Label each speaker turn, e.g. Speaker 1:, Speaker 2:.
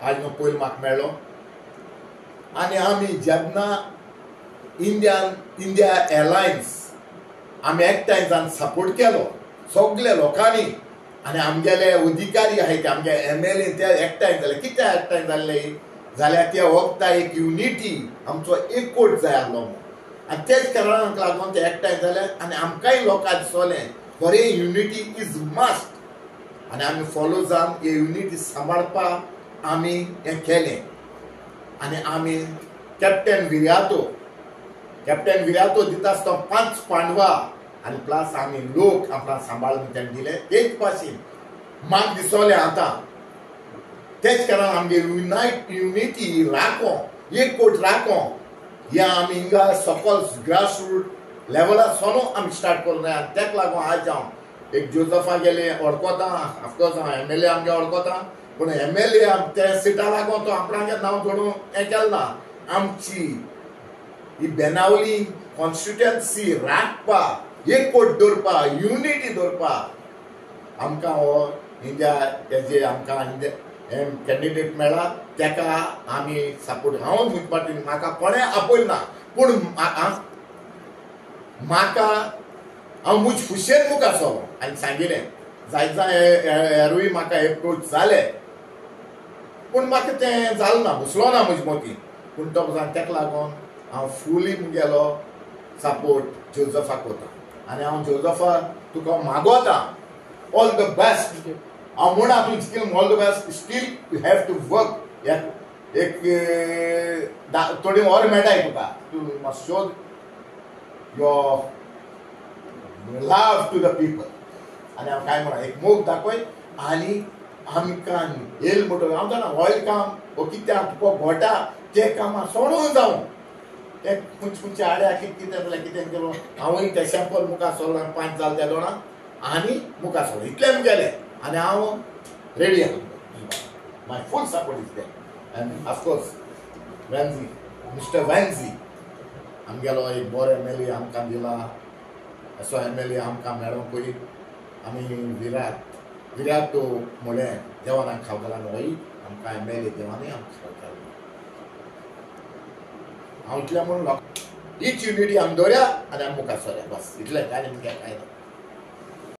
Speaker 1: आज न्हू पयलो म्हाका मेळ्ळो. आनी आमी जेन्ना इंडिया एअरलायन्स आमी एकठांय जावन सपोर्ट केलो सगल्या लोकांनी आनी आमगेले अधिकारी आहाय ते आमगे MLA ते एकठांय जाले. कित्याक एकठांय जाल्ले जाल्यार ते वखता एक युनिटी आमचो एकवट जाय आसलो म्हणून. आनी तेच कारणाक लागून ते एकठांय जाले आनी आमकांय लोकांक दिसलें खरें युनिटी is must. आनी आमी फॉलो जावन ही युनिटी सांबाळपाक आमी हें केलें. आनी आमी कॅप्टन विर्यातो दिता आसतना 5 पांडवा आनी प्लस आमी लोक आपणाक सांबाळून तेणें दिले. तेच भाशेन म्हाका दिसलें आतां तेच कारण आमगे युनिटी राखो एकवट राखो ह्या आमी हिंगा सकल ग्रास रूट लेवलार सोनो आमी स्टार्ट करूंक जाय. आनी तेका लागून आज हांव एक जोजफा गेले वळखता, ऑफकोर्स हांव MLA आमगे वळखता, पूण MLA त्या सिटा लागून तो आपणागे नांव जोडून हें केलें ना. आमची ही बेनावली कॉन्स्टिट्युएन्सी राखपा एकवट दवरपा युनिटी दवरपा आमकां हो इंडिया हेजे आमकां इंडिया कॅन्डिडेट मेळ्ळा तेका आमी सपोर्ट. हांव म्हजे पाटीन म्हाका कोणें आपयलें ना पूण म्हाका हांव म्हजे खुशयेन मुखार सरलो आनी सांगिलें जायत जाय हेरूय म्हाका एप्रोच जाले पूण म्हाका तें जालें ना, घुसलो ना म्हजे मतीं. पूण तो तेका लागून हांव फुली मुगेलो सपोर्ट जोजफाक वता. आनी हांव जोजफा तुका मागोता ऑल the best. हांव म्हणा तूं still all the best, still you have to work. एक थोडी वर मेळटाय तुका, तूं must show your love to the people. आनी हांव कांय म्हणा एक मोग दाखय आनी आमकां येयल मोटो हांव जाणा ऑयल काम वो कित्याक तुका घोटा तें कामां सोडून जावं ते खंयचे खंयचे आड्या कितें जाल्यार कितें केलो हांवूय ते सॅम्पल मुखार सरलो 5 जाले त्या दोणां आनी मुखार सरलो इतलें मुगेलें. आनी हांव रेडी आसा, my full support is there. And of course Venzy, mister Venzy आमगेलो एक बरो MLA आमकां दिला. असो MLA आमकां मेळोंकूय आमी विराट म्हणलें देवान आमकां खावतला न्हय आमकां MLA देवानूय आमकां खावतलो. हांव इतलें म्हणून हीच युनिटी आमी दवरया आनी आमी मुखार सरया बस इतलें आनी मुगे कांय ना.